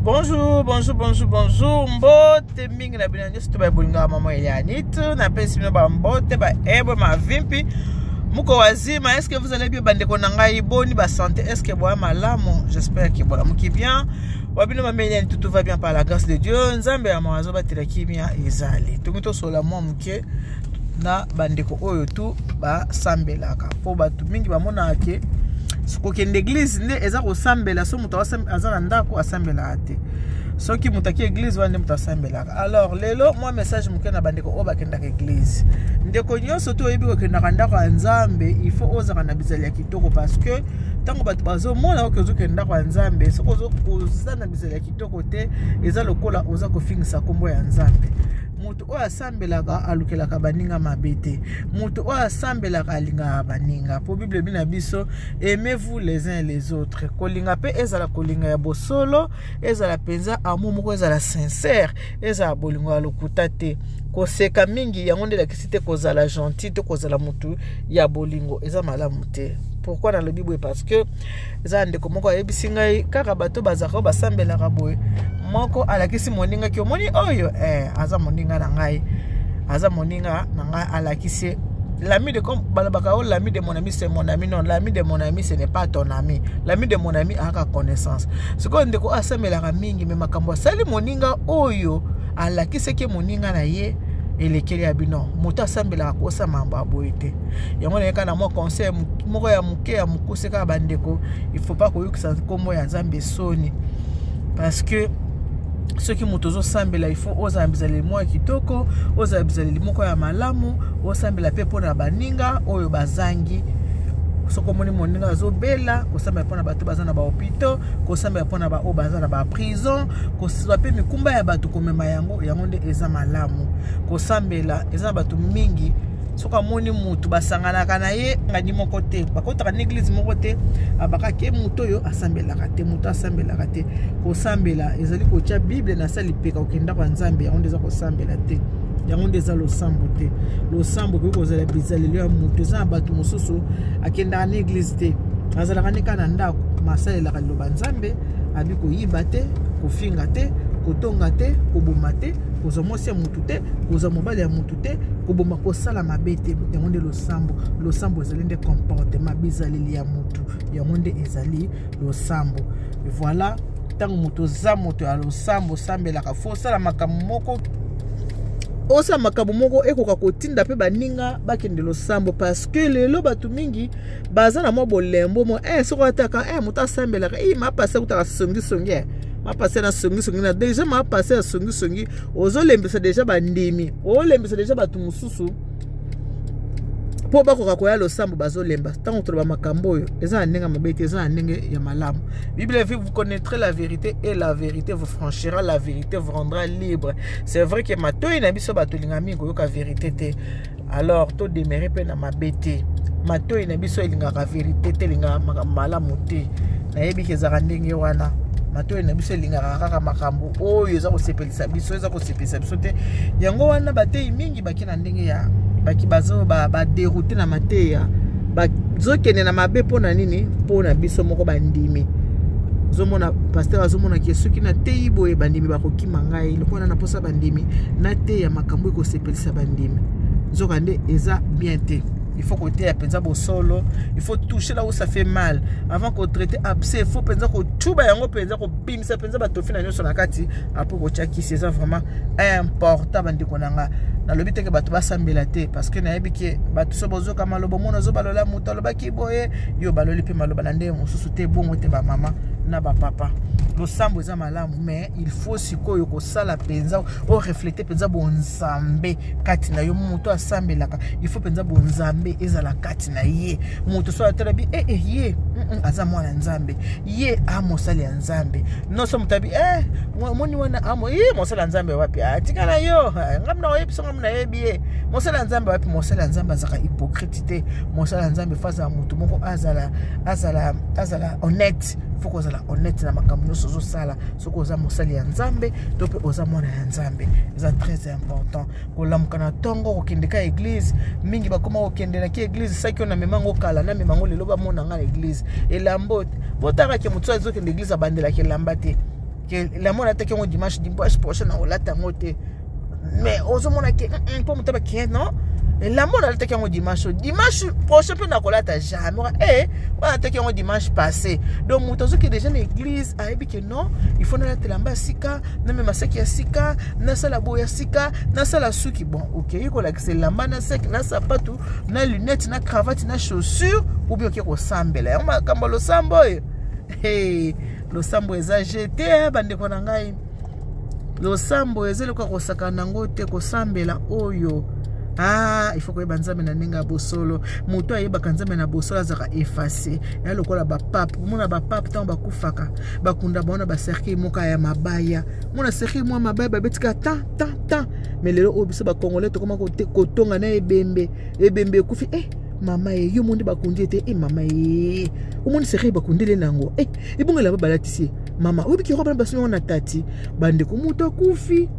Bonjour, bonjour, bonjour, bonjour. Mbote mingi na bino nyonso to ba bolingaka mama Elianit. Napesi bino ba mbote ba ebwe mavimpi. Muko wazima, est-ce que vous allez bien bandeko na ngai boni ba santé, est-ce que boya malamu? J'espère que bolamuki bien. Wa bino mama Elianit, tout va bien par la grâce de Dieu. Nzambe ya mawazo batela kimia ezali. Tongi tosola mwa moke na bandeko oyo tu basambelaka mpo bato mingi bamonaka ke kokende eglise nde eza kosambela so moto aza na ndako asambelaka te soki moto aki eglise wana nde moto asambelaka. Alors lelo mwa message moke na bandeko oyo bakendaka eglise. Ndeko nyonso to oyebi kokendaka ndako ya Nzambe, il faut ozala na bizali ya kitoko, parce que ntango bato bazomona oke ozokende ndako ya Nzambe, soki oza na bizali ya kitoko te, eza lokola oza kofingisa nkombo ya Nzambe. Moto oyo asambelaka alukelaka baninga mabe te. Moto oyo asambelaka alingaka baninga, mpo Bible ebi na biso: "Aimez-vous les uns les autres." Kolinga mpe ezala kolinga ya bosolo, ezala mpenza amour moko, ezala sincère, ezala bolingo ya lokuta te. Koseka mingi yango nde elakisi te kozala gentil to kozala motu ya bolingo, eza malamu te. Pourquoi nalobi boye? Parce que eza ndeko moko ayebisi ngai kaka bato bazalaka oyo basambelaka boye. Moko alakisi moningaki: "Omoni oyo, aza moninga na ngai, aza moninga na ngai." Alakisi l'ami de, comme balobaka o "L'ami de mon ami, c'est mon ami." Non, l'ami de mon ami, ce n'est pas ton ami. L'ami de mon ami ayaka connaissance. Sikoyo ndeko oyo asamelaka mingi, me makambo asali moninga oyo alakisaki moninga na ye elekeli ya bino. Moto asambelaka kosa mambo aboye te. Yango nayeka na mwa conseil moko ya moke ya mokuse kaka. Bandeko, il faut pas koyokisa nkombo ya Nzambe soni, parce que soki moto ozosambela, il faut ozala bizaleli moko ya kitoko, ozala bizaleli moko ya malamu, osambela mpe mpona baninga oyo bazangi. Soki omoni moninga azobela, kosambela mpona bato baza na bahôpitaux, kosambela mpona baoyo baza na baprison, kozwa mpe mikumba ya bato, komema yango, yango nde eza malamu. Kosambela eza na bato mingi, soki amoni mutu basanganaka na ye ngani moko te, bakotaka na église moko te, abakaki motu oyo asambelaka te, motu asambelaka te. Kosambela ezali kotia Bible na sa lipeka, kokenda kwa Nzambe, yango nde eza kosambela te, yango nde eza losambo te. Losambo ekoki kozala bizaleli ya motu. Eza na bato mosusu akendaka na église te, azalaka ne kaka na ndako, masalelaka liloba Nzambe abi koyiba te, kofinga te, kotonga te, koboma te, kozwa mwasi ya motu te, kozwa mobali ya motu te, koboma, kosala mabe te. Yango nde losambo. Losambo ezali nde comportement, bizaleli ya motu, yango nde ezali losambo. Voilà, ntango moto oza moto ya losambo, osambelaka, fo osala makambo moko, osala makambo moko ekoka kotinda mpe baninga bakende losambo, parce que lelo bato mingi baza na mwa bolembo mo soki ataka moto asambelaka i mapasi akutaka songisongi, mapasi na songisongi na déjà mapasi ya songisongi, ozolembisa déjà bandimi, olembisa déjà bato mosusu mpo bakoka koya losambo, bazolemba. Ntango toloba makambo oyo, eza na ndenge mabe te, eza na ndenge ya malamu. Bible: "Vous connaîtrez la vérité et la vérité vous franchira, la vérité vous rendra libre." C'est vrai que matoi na biso bato elinga mingi koyoka vérité te. Alors todemere mpe na mabe te. Matoi na biso elingaka vérité te, elingaka makambo malamu te. Nayebi ke ezalaka ndenge wana. Matoi na biso elingaka kaka makambo oyo eza kosepelisa biso, eza kosepelisa biso te. Yango wana bateyi mingi baki na ndenge ya baki bazo badérouter na mateya, bazokende na mabe. Mpo na nini? Mpo na biso moko bandimi. Ozomona pasteur azomona ke soki nateyi boye, bandimi bakokima ngai. Lokola na mposa bandimi, nateya makambo ekosepelisa bandimi, nzoka nde eza bien te. Il faut koteya mpenza bosolo, il faut toucher là où ça fait mal. Avant kotraiter abcès, il faut mpenza kotuba yango, mpenza kobimisa mpenza batofi na nyonso na kati, après kotia kisi. Eza vraiment important. Bandeko na nga, nalobi teke bato basambela te, parce que nayebi ke bato so bozoka maloba, omona ozobalola moto alobaki boye, yo baloli mpe maloba na ndenge mosusu te. Bongo te, bamama na bapapa, losambo eza malamu, mais il faut sikoyo kosala mpenza orefléter mpenza bonzambe kati na yo. Moto asambelaka, il faut mpenza bonzambe ezala kati na ye. Moto so atalabi ye aza mwana Nzambe, ye amosali ya Nzambe. Nyonso moto abi moni wana amo ye mosali ya Nzambe wapi? Atika na yo, ngam na oyebi so, ngam nayebi ye mosali ya Nzambe wapi? Mosali ya Nzambe azalaka hypocrite te. Mosali ya Nzambe fo azala motu moko azala honnête. Fo kozala honnête na makambo nyonso ozosala. Soki oza mosali ya Nzambe to mpe oza mwana ya Nzambe, eza très important kolamuka na ntongo, kokende ka église. Mingi bakóma kokendelaki église saki oyo namemango kala, namemango lelo, bamona nga na église. Elambo botakaki, motu azokende église abandelaki elamba te. Ke elamba olataki yango dimanche, dimanche prochain na olata yango te. Mais ozomona ke mpo moto abaki non, elamba onalataki yango dimanche, dimanche prochain mpe nakolata jamais. E wana ataki yango dimanche passé. Donc moto azoki déjà na église, ayebi ke non, il faut nalata elamba ya sika, namema saki ya sika, nasala boye ya sika, nasala suki. Bon, okei kolakisa elamba na saki na sapatu na lunette na cravate na chaussure, ou bien oke kosambela. Yango makambo ya losambo oyo. Hey, losambo eza jete, bandeko na ngai. Losambo eza eloko ya kosakana nango te. Kosambela oyo, ah, il faut koyeba Nzambe na ndenge ya bosolo. Moto ayebaka Nzambe na bosolo azalaka efface ya lokola bapape. Omona bapape, ntango bakufaka, bakunda bango na bacercueil moko ya mabaya. Mona cercueil mwa mabaya, babetika tan tan tan. Mais lelo oyo, biso bacongolais tokoma kotonga na ebembe. Ebembe ekufi, eh, mama ye, yo mondi bakundi ete e mama ye, omoni cercueil bakundeli nango e ebongela balatisi ye. Mama, oyebiki robe na basoni wana tati. Bandeko, moto akufi,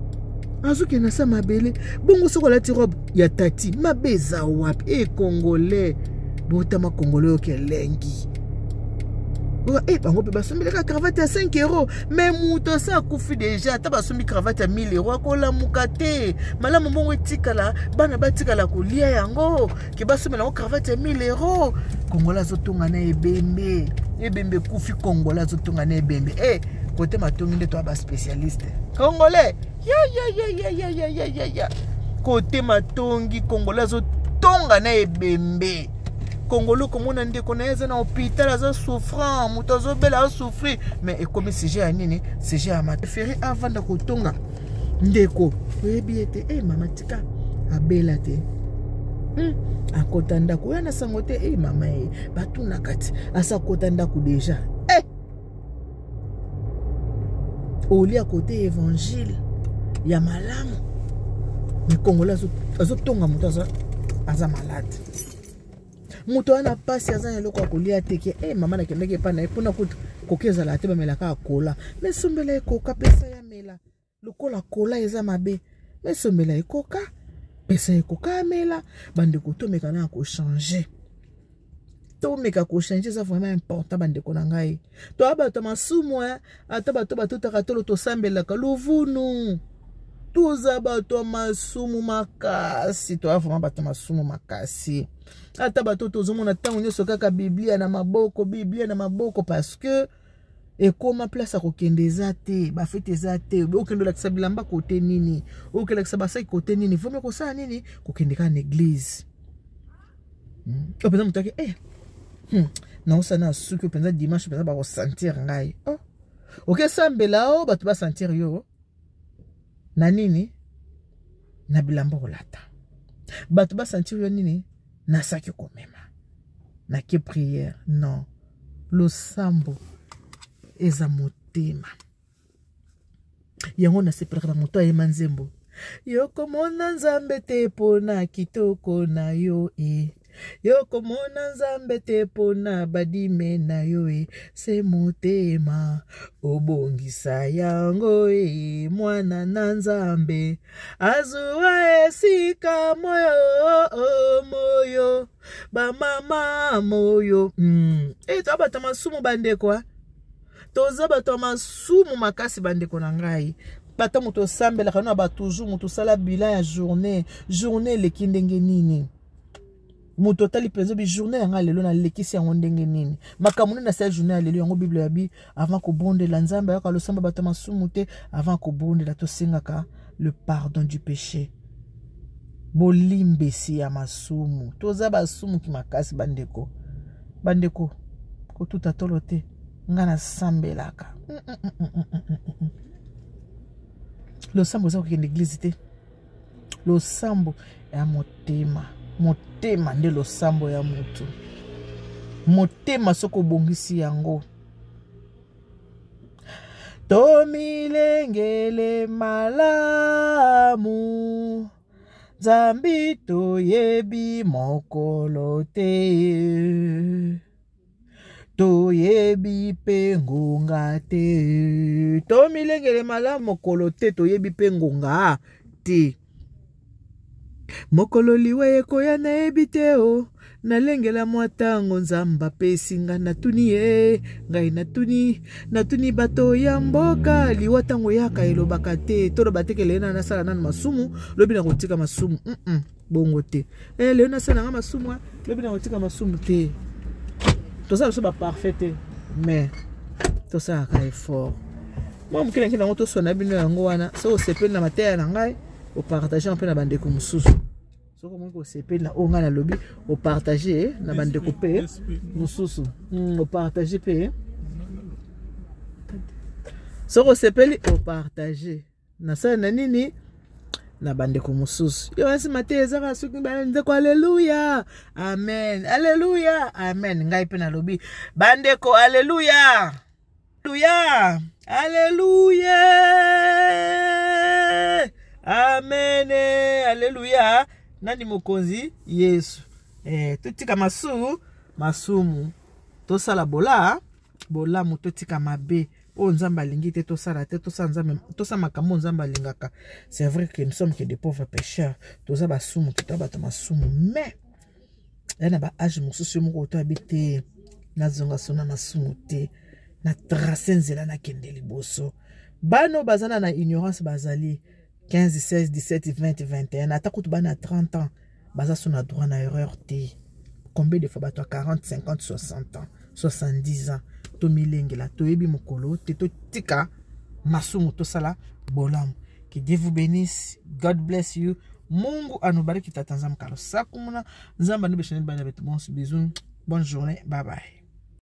azokende na sa mabele. Bongo soki alati robe ya tati, mabe eza wapi? E congolais, botama congolais, oyoki elengi. E bango mpe basombelaka cravate ya 5 euro. Mais moto asa akufi déjà, ata basombi cravate ya 1000 euro, akolamuka te. Malamu mbongo etikala, bana batikala kolia yango, ke basombela yango cravate ya 1000 euro. Congolais azotonga na ebembe. Ebembe ekufi, congolais azotonga na ebembe. E kote matongi nde toya baspécialiste congolais. Ya ya ya ya ya ya ya ya ya, kote matongi, congolais azotonga na ebembe. Congolais komona ndeko na ye aza na hôpital, aza souffrant, moto azobela, azosouffrir, mais ekomi sujet ya nini? Sujet ya maferi. Avanda kotonga ndeko, oyebi ye te. E mama, tika, abela te. Akota ndako oyo na sango te. E mama ye, batunaka ti asa akota ndako déjà. Eh! Olia kote évangile ya malamu, mais congolais azotonga moto aza malade, moto wana mpasi, aza na eloko ya kolia te. Ke e mama, nakendaki epai na ye mpona kutu koki ezala te, bamelaka akola. Mesombela ekoka, pesa ya mela. Lokola kola eza mabe, mesombela ekoka, pesa ekoka amela. Bandeko, tomeka na kochanger, tomeka kochanger, eza vraiment important. Bandeko na ngai, toya bato ya masumu. Ata bato batutaka tolo, tosambelaka luvunu. Toza bato ya masumu makasi, toya vraiment bato ya masumu makasi. Ata bato tozomona ntango nyonso kaka Biblia na maboko, Biblia na maboko, parce que ekoma place ya kokende eza te, bafete eza te. Okende olakisa bilamba kote nini? Okelakisa basaki kote nini? Vomi kosala nini? Kokende kaka na église. Oyo mpenza moto ake eh, naosala na suki mpenza dimanche mpenza, bakosentir ngai. Oh, okesambela o bato basentir yo na nini? Na bilamba kolata. Bato basentir yo nini? Na saki komema. Nake prière? Non, losambo eza motema. Yango nasepelaka na moto ayema nzembo: "Yo komona Nzambe te mpona kitoko na yo, e yo komona Nzambe te mpona badime na yo, e se motema obongisa yango. E mwana na Nzambe azwa esika moyo moyo bamama moyo. E toza bato ya masumu, bandeko. Toza bato ya masumu makasi, bandeko na ngai. Bata moto osambelaka na batoujours, moto osala bilan ya journée. Journée eleki ndenge nini? Moto otali mpenza bi journée ya ngai lelo, nalekisi yango ndenge nini? Makambo nini nasala journée ya lelo? Yango Bible ya bi, avant kobondela, Nzambe ayoka losambo bato ya masumu te. Avant kobondela, tosengaka le pardon du péché, bolimbisi ya masumu. Toza basumuki makasi, bandeko. Bandeko, kotuta tolo te, nga nasambelaka. Losambo oza kokende église te, losambo ya motema. Motema nde losambo ya motu. Motema soki obongisi yango, tomilengele malamu. Nzambi toyebi mokolo te, toyebi mpe ngonga te. Tomilengele malamu, mokolo te, toyebi mpe ngonga te. Mokolo liwa ekoya, nayebi te o. Nalengela mwa ntango Nzambe apesi nga, natuni ye ngai, natuni, natuni bato ya mboka. Liwa ntango eyaka elobaka te, toloba te ke lelo na nasala nanu masumu, lobi nakotika masumu. Bongo te. Lelo nasala nanga masumu, lobi nakotika masumu te. Tozala biso baparfait te, mais tosalaka effort mwa moke na yango. Toswana bino yango wana. Soki osepeli na mateya na ngai, opartage mpe na bandeko mosusu. Soki omoni kosepeli na oyo ngai nalobi, opartage na bandeko mpe mosusu, opartage mpe. Soki osepeli, opartage nasala na nini na bandeko mosusu. Yo nsima te, ezaka soki bandeko, aleluya, amen, aleluya, amen. Ngai mpe nalobi bandeko, aleluya, aleluya, aleluya, amen, aleluya. Nani mokonzi? Yesu. Totika masumu, tosala bola bolamu, totika mabe oyo Nzambe alingi te, tosala te, tosala Nzambe, tosala makambo oyo Nzambe alingaka. C'est vrai que nous sommes que des pauvres pécheurs, toza basumu, toza bato masumu, mais ya na baage mosusu, yo moko otoyebi te, nazonga so na masumu te, na trace nzela, nakende liboso. Bana oyo baza na ignorance, bazali 15, 16, 17, 20, 21, ata kutu bana 30 ans, baza so na droit na erreur te. Combien de fois bato ya 40, 50, 60 ans, 70 ans? Tomilengela, toyebi mokolo te. Totika masumu, tosala bolamu. Que Dieu vous bénisse. God bless you. Mungu anubariki. Tata Nzambe kalo sakumuna Nzambe anubeshane bana betu bonso. Bisous, bonne journée, bye bye.